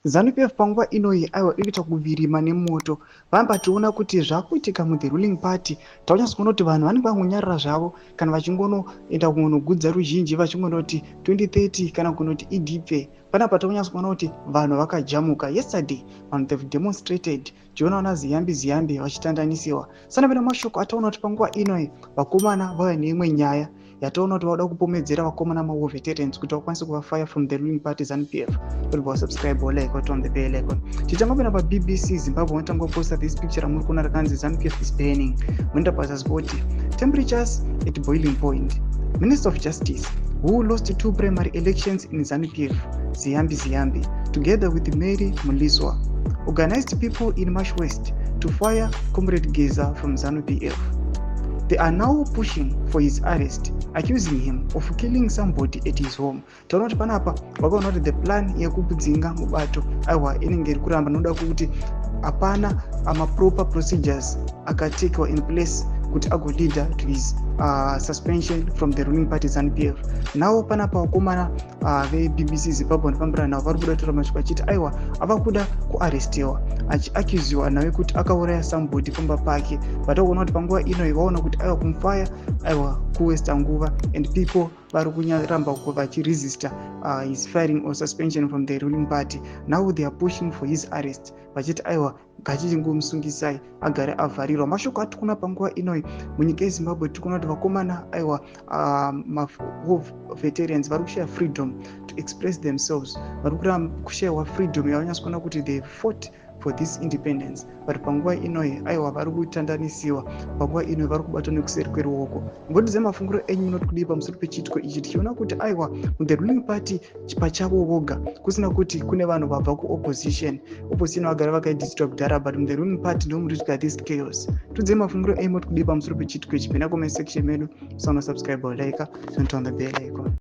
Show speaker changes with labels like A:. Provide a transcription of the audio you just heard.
A: ZANU-PF panguva inoyi, aiwa, iri kuita kuvirima nemoto. Vamba tiona kuti zvakuitika muthe ruling party, takunyatsa kuona kuti vanhu vanenge vangonyarara zvavo kana vachingonoenda kunogudza ruzhinji, vachingonoti 2030 kana kunoti ED. Panapa takunyatsa kuona kuti vanhu vakajamuka. Yesterday vanhu, they've demonstrated. Tiona vana Ziyambi Ziyambi vachitandanisiwa. Sanapena mashoko ataona kuti panguva inoyi vakomana vauya neimwe nyaya yataona kuti vauda kupomedzera vakomana mawar veterans kuti vakwanise kuvafire from the ruling party ZANU-PF. Kuti subscribe or like, on the bell icon. Tichangopinda paBBC Zimbabwe, vanotanga kuposta this picture ramuri kuona rakanzi "ZANU-PF is burning". Munoenda pazasi, "Temperatures at boiling point. Minister of Justice who lost two primary elections in ZANU-PF, Ziyambi Ziyambi, together with Mary Mliswa, organized people in Mash West to fire Comrade Geza from ZANU-PF. They are now pushing for his arrest, accusing him of killing somebody at his home." Taona kuti panapa vakaona kuti the plan yekudzinga mubato, aiwa, inenge iri kuramba noda kuti hapana maproper procedures akatekewa in place kuti agoleada to his suspension from the ruling party ZANU-PF. Now panapa vakomana veBBC Zimbabwe vanofambirana navo vari kuda kutora mashoko achiti, aiwa, ava kuda kuarestiwa, achiacusiwa nawe kuti akauraya somebody pamba pake. Vatakuona kuti panguva inoyi vaona kuti, aiwa, kumufaya, aiwa, kuwasta nguva and people vari kunyaramba vachiresista his firing or suspension from the ruling party. Now they are pushing for his arrest, vachiti, aiwa, ngachingomusungisai agare avharirwa. Mashoko atiri kuona panguva inoyi munyika yeZimbabwe, tiri kuona kuti vakomana, aiwa, mawar veterans vari kushaya freedom to express themselves, vari kushayiwa freedom yavanyatsa kuona kuti they fought for this independence. But panguva inoyi, aiwa, vari kutandanisiwa. Panguva inoyi vari kubatwa nekuseri kweruoko. Ngotize mafungiro enyu, munoti kudii pamusoro pechiitiko ichi, tichiona kuti, aiwa, muthe ruling party pachavo voga, kusina kuti kune vanhu vabva kuopposition? Opposition vagara vakaidisitwa kudhara, but muthe ruling party ndo muri kuitika this chaos. Tiudzei mafungiro enyu, moti kudii pamusoro pechiitiko ichi? Pinda comment section medu, musaona subscribe or like, turn on the bell icon.